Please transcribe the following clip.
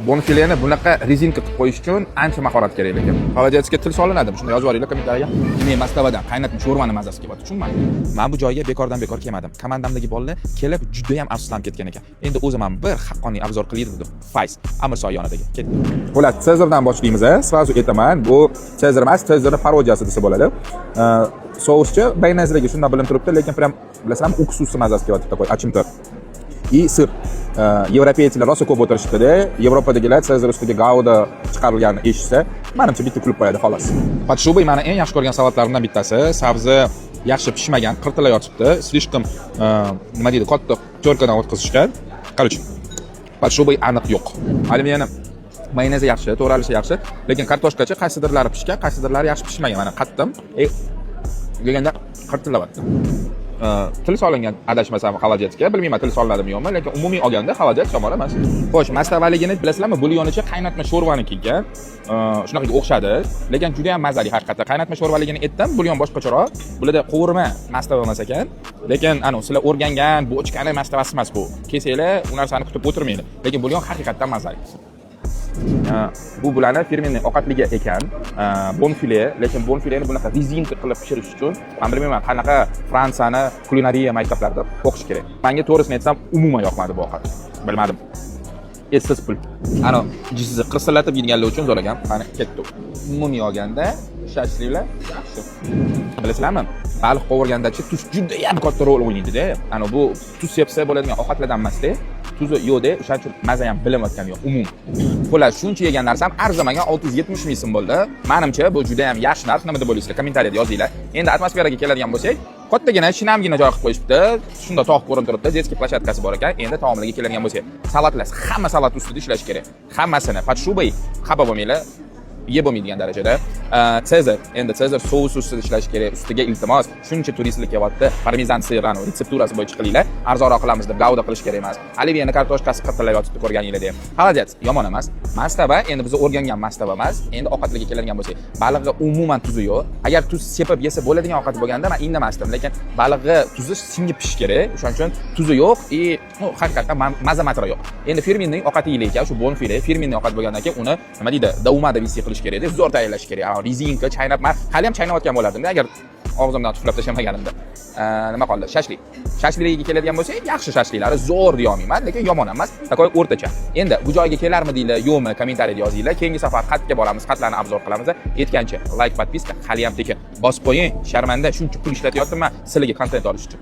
Bonfileni bunaqa резинка qilib qo'yish uchun ancha mahorat kerak lekin. Холодец ga til solinadimi? Shuni yozib yuboringlar kommentariyaga. Men mastavadan qaynatma sho'rvani mazasi kelyapti, tushunmadim. Man bu joyga bekordan bekor kelmadim. Komandamdagi bolalar kelib juda ham afsuslanib ketgan ekan. Endi o'zim ham bir haqqoniy обзор qilay dedim. Fayz, Amirsoy yonidagi. Ketdik. Xullas, Sezardan boshlaymiz, a? Сразу aytaman, bu Sezar emas, Sezarni parodiyasi desa bo'ladi. Souschi mayonezligi shundan bilinib turibdi, lekin prям, bilasizlarmi, уксус mazasi kelyapti, такой achimtir. И сыр. Европейцlar rosa ko'p o'tirishibdi-da. Yevropadagilar Sezar ustiga gauda chiqarilganini eshitsa, manimcha, bitta kulib qo'yadi, xolos. Под шубой mani eng yaxshi ko'rgan salatlarimdan bittasi. Sabzi yaxshi pishmagan, qirtila yotibdi. Слишком, nima deydi, katta тёрка dan o'tkazishgan. Короче, под шубой aniq yo'q. Оливье ni mayonezi yaxshi, to'g'ralishi yaxshi, lekin kartoshkachi qaysidirlari pishgan, qaysidirlari yaxshi pishmagan. Mana qattim. Deganda qirtillayapti. Til solingan, adashmasam, холодец ga. Bilmayman, til solinadimi, yo'qmi, lekin umumiy olganda холодец yomon emas. Xo'sh, mastavaligini bilasizlarmi? Bulyonicha qaynatma sho'rvaniki ekan. Shunaqaga o'xshadi, lekin juda ham mazali haqiqatda. Qaynatma sho'rvaligini aytdim, bulyon boshqacharoq. Bularda qovurma mastava emas ekan, lekin anavi sizlar o'rgangan bochkani mastavasi emas bu. Kelsanglar, u narsani kutib o'tirmanglar, lekin bulyon haqiqatdan mazali. Bu bularni фирменный ovqatligi ekan, bonfile. Lekin bonfileni bunaqa резинка qilib pishirish uchun man bilmayman, qanaqa Fransiyani kulinariya maktablarida o'qish kerak. Manga, to'g'risini aytsam, umuman yoqmadi bu ovqat, bilmadim, essiz pul. Ana jizni qirsillatib yeganlar uchun zo'r ekan. Qani, ketdi. Umumiy olganda shashliklar yaxshi. Bilasizlarmi, baliq qovurgandachi tuz judayam katta rol o'ynaydida. Ana bu tuz sepsa bo'ladigan ovqatlardan emasda, tuzi yo'qda, o'shaning uchun maza ham bilinayotgani yo'q umuman. Xullas, shuncha yegan narsam arzimagan 670 ming so'm bo'ldi. Manimcha, bu juda ham yaxshi narx. Nima deb o'ylaysizlar, kommentariyada yozinglar. Endi atmosferaga keladigan bo'lsak, kattagina, shinamgina joy qilib qo'yishibdi. Shunda tog' ko'rinib turibdi, детский площадка si bor ekan. Endi taomlarga keladigan bo'lsak, salatlar, hamma salat ustida ishlash kerak, hammasini. Под шубой xafa bo'lmanglar, yeb bo'lmaydigan darajada. Sezar, endi Sezar sous ustida ishlash kerak. Ustiga, iltimos, shuncha turistlar kelyapti, parmezan сыр ani retsepturasi bo'yicha qilinglar. Arzonroq qilamiz deb gauda qilish kerak emas. Оливье ni kartoshkasi qirtilab yotibdi, ko'rganinglardek. Холодец yomon emas. Mastava endi biz o'rgangan mastava emas. Endi ovqatlarga keladigan bo'lsak, balig'i umuman tuzi yo'q. Agar tuz sepib yesa bo'ladigan ovqat bo'lganda, man indamasdim, lekin balig'i tuzi singib pishishi kerak, o'shaning uchun tuzi yo'q. И, ну, haqiqatdan maza matara yo'q. Endi фирменный ovqat yeyilar ekan, shu bonfile фирменный ovqat bo'lgandan keyin uni, nima deydi, до ума довести qilish kerak edi, zo'r tayyorlash kerak. Резинка chaynab, man hali ham chaynayotgan bo'lardimda, agar og'zimdan tuflab tashlamaganimda. Nima qoldi? Shashlik. Shashligiga keladigan bo'lsak, yaxshi, shashliklari zo'r deya olmayman, lekin yomon emas, такой o'rtacha. Endi bu joyga kelarmidinglar, yo'qmi, kommentariyada yozinglar. Keyingi safar xatga boramiz, xatlarni обзор qilamiz. Aytgancha, лайк, подписка hali ham tekin, bosib qo'ying. Sharmanda, shuncha pul ishlatyapman sizlarga kontent olish uchun.